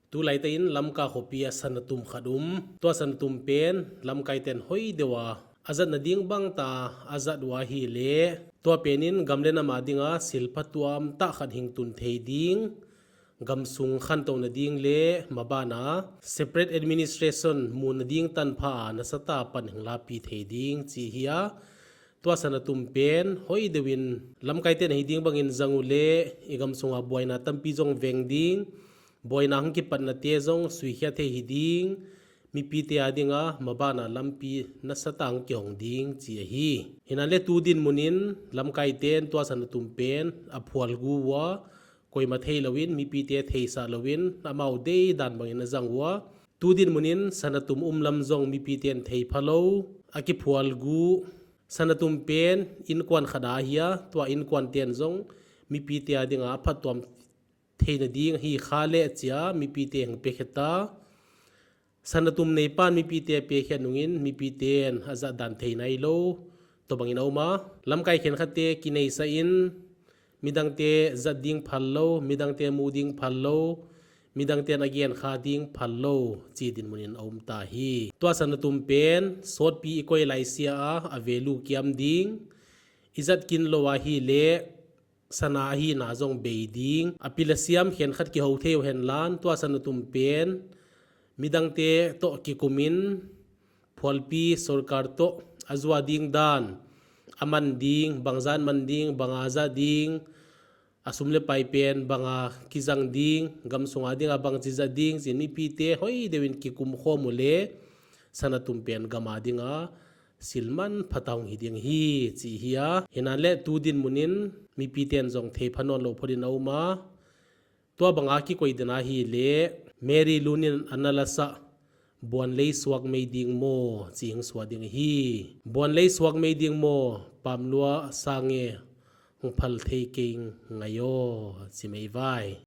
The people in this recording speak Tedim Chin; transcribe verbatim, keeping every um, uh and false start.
Tu laitakin Lamka khuapi ah sanatum khat um. Tua sanatum pen lamkaiten hoi deuh a a zat nading bangta a zat uh ahih leh tua penin gam le nam adinga silpha tuamtah khat hing tun thei ding, gam sung khantoh nading le maban a separate administration mu nading tanpha a nasata pan hing lapi thei ding ci hi a, tua sanatum pen hoi deuhin lamkaiten ahi ding bangin zang uh leh i gam sunga buaina tampi zong veng ding, buaina hong kipatnate zong suikhia thei hi ding, mipite adinga maban a lampi nasata hong kihong ding ci ahi. Hinan le tu dinmunin lamkaiten tua sanatum pen a phual gu uh a, koima thei loin, mipite theisah loin amau deidan bangin a zang uh a, tu dinmunin sanatum um lam zong mipiten thei pha lo, a kiphual gu. Sanatum pen innkuan khat a ahi a, tua innkuanten zong mipite adinga a phattuam thei nading ahi kha leh ci a mipite hong piakhia ta. Sanatum neipan mipite a piakhia nungin mipiten a zat dan thei nai lo, tua bangin a um a, lamkai khenkhatte kineisah in midangte zat ding phal lo, midangte mu ding phal lo, midangten a genkha ding phal lo ci dinmunin a um ta hi. Tua sanatum pen sawtpi i koi laisia a a value kiam ding, i zat kin lo ahih leh sana ahihna zong bei ding, a pil a siam khenkhat kiho thei uh henlan, tua sanatum pen midangte tawh kikumin phualpi sorkar tawh a zua ding dan, a man ding, bangzah man ding, banga zah ding, a sum le pai pen banga kizang ding, gam sunga dinga bangci zah ding ci-in mipite hoi deuhin kikum khawm uh leh sanatum pen gam adinga silman phata hong hi ding hi ci hi a. Hinan le tu dinmunin mipiten zong thei pha nawn lo phot in a um a, tua banga kikoi den ahih leh Mary Lun in a na lasah Buanlei suak mei ding maw ci hong suah ding hi. Buanlei suak mei ding maw, pamlua sange hong phal thei kei ngai aw ci mei vai.